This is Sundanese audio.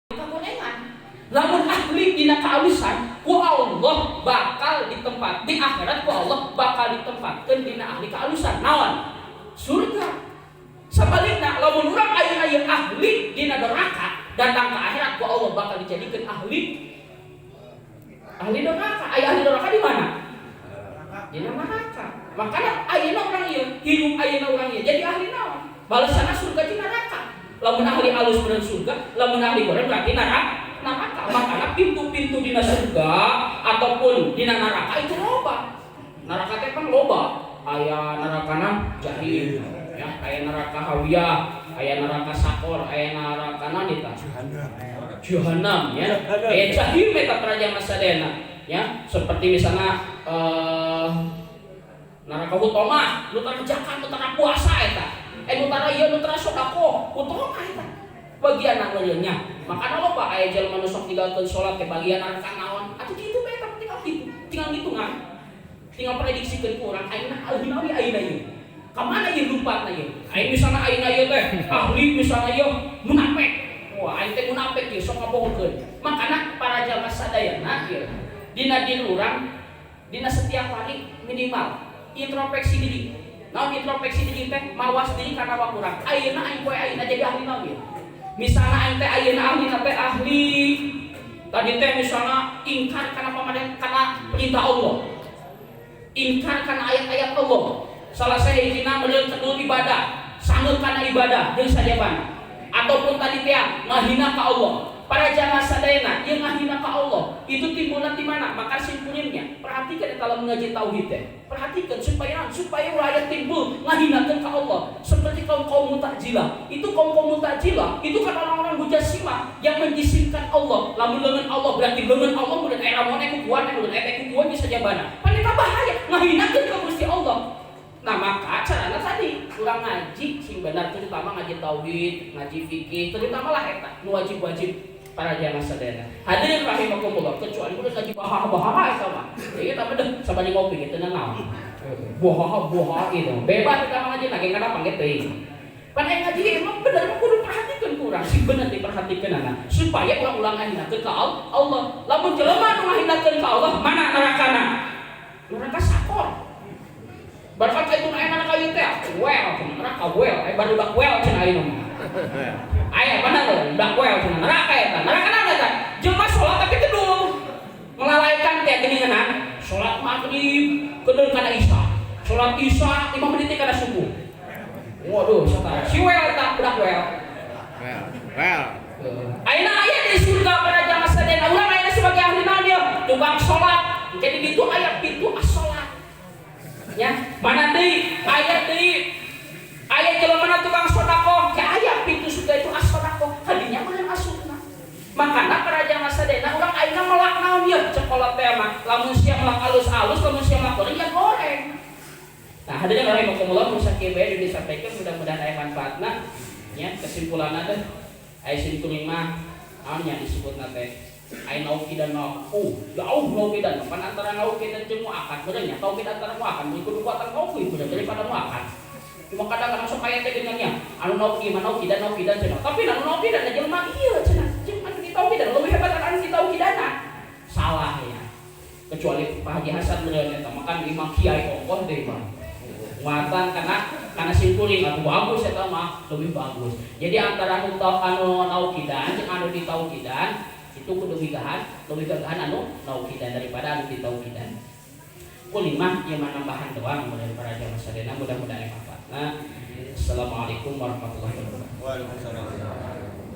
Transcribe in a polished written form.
Kagorengan. Lamun ahli dina kealusan, ku Allah bakal ditempat di akhirat, ku Allah bakal ditempatkeun dina ahli kealusan. Naon? Surga. Sebaliknya, lamun urang ayeuna ieu ahli dina doraka, datang ke akhirat ku Allah bakal dijadikan ahli ahli doraka. Aya ahli doraka di mana? Dina neraka. Makanya ayeuna urang ieu hirup, ayeuna urang ieu jadi ahli naon? Balasanna surga jeung neraka. Lamun ahli alus bener surga, lamun ahli goreng berarti neraka. Neraka. Makanya pintu-pintu dina surga ataupun dina neraka itu loba. Neraka teh kan loba. Aya nerakana jahim, ya, aya neraka hawiyah, aya neraka sakor, aya neraka naon eta? Jahanam, ya. Aya jahim eta, para jamaah sadayana, ya. Seperti misalnya neraka hutomah, nu tara zakat, nu tara puasa eta. Eh, nu tara ieu, nu tara sedekah, hutomah eta. Bagian nya. Makanya loba aya jelema nu sok ninggalkeun salat ke bagian neraka naon. Atuh kitu bae eta, tinggal gitu. Tinggal ngitungan. Tinggal prediksikeun ku urang ayeuna ahli naon ayeuna ieu. Ka mana ieu lumpatna ieu? Ayeuna misalna ayeuna ieu teh ahli misalna ieu munafik. Wah, aing teh munafik ieu, sok ngabohongkeun. Makana para jamaah sadayana ieu dina diri urang dina setiap hari minimal introspeksi diri. Naon introspeksi diri teh? Mawas diri kana awak urang. Ayeuna aing poe ayeuna jadi ahli naon ieu? Misalnya aing teh ayeuna ahli teh ahli tadi teh misalnya ingkar kana pamarentah, kana perintah Allah. Ingkar kana ayat-ayat Allah. Salah sahijina meureun kedul ibadah, sangeut kana ibadah jeung sajabana. Ataupun tadi teh ngahina ka Allah. Para jamaah sadayana yang ngahina ka Allah itu timbulna di mana? Maka simpulinnya, perhatikan kalau mengaji tauhid teh. Perhatikan supaya supaya ulah aya timbul ngahinakeun ka Allah seperti kaum kaum Mu'tazilah. Itu kaum kaum Mu'tazilah itu kan orang-orang mujassimah yang menjisimkan Allah. Lamun leungeun Allah berarti leungeun Allah, mun aya ramone kukuan, mun aya kukuan bisa jabana. Pan eta bahaya ngahinakeun ka Gusti Allah. Nah, maka carana tadi kurang ngaji sing benar, terutama ngaji tauhid, ngaji fikih, terutama lah eta nu wajib-wajib, para jamaah sadayana. Hadirin rahimakumullah, kecuali udah ngaji baha-baha eta mah. Ya kita mah deh sabari ngopi gitu naon. Boha boha gitu. Bebas kita mah ngaji lagi kenapa gitu. Pan aya ngaji emang bener mah kudu perhatikeun kurang sing bener diperhatikeun anak supaya ulah-ulah ngahinakeun ka Allah. Lamun jelema nu ngahinakeun ka Allah, mana nerakana? Neraka sakor. Bahkan itu aya neraka ieu teh, well, neraka well, aya barudak well cenah ayeuna mah. Aya bener budak well cenah neraka eta. Neraka naon eta? Jelema salat tapi kedul. Melalaikan teh geuningan. Salat maghrib kedul kana isya. Salat isya 5 menit kana subuh. Waduh, satara. Si well eta, budak well. Well, well. Ayeuna aya di surga pada jamaah sadayana. Urang ayeuna sebagai ahli naon ieu? Tukang salat. Jadi di itu aya pintu as-salat. Ya, mana deui? Aya deui. Aya jelema tukang sedekah, ke aya pintu surga itu as-sedekah. Kadinya meureun asupna. Makana para jamaah sadayana, urang ayeuna melak naon ieu? Cek kolot teh mah, lamun sia melak alus-alus, lamun sia melak goreng ya goreng. Nah, hadirin rahimakumullah, mun sakieu bae disampaikan, mudah-mudahan aya manfaatna. Ya, kesimpulanna teh aya simkuring mah naon nya disebutna teh? Aya naukidan jauh naukidan pan antara naukidan jeung muakat bener nya, tauhid antara muakat kudu kuatan tauhid bener daripada muakat. Cuma kadang-kadang sok aya teh dengannya anu nauki mah naukidan naukidan cenah, tapi anu naukidan jelema ieu cenah jeung anu ditauhidan lebih hebat anu ditauhidana, salah ya. Kecuali Pak Haji Hasan meureun eta mah kan imam kiai ongkoh deui mah muatan karena simkuring atau bagus eta mah lebih bagus. Jadi antara anu anu naukidan jeung anu ditauhidan itu kudu migahan, lebih gagahan anu naukidan daripada anu ditauhidan. Kulimah ieu mah nambahan doang dari para jamaah sadayana, mudah-mudahan manfaatna. Assalamualaikum warahmatullahi wabarakatuh. Waalaikumsalam.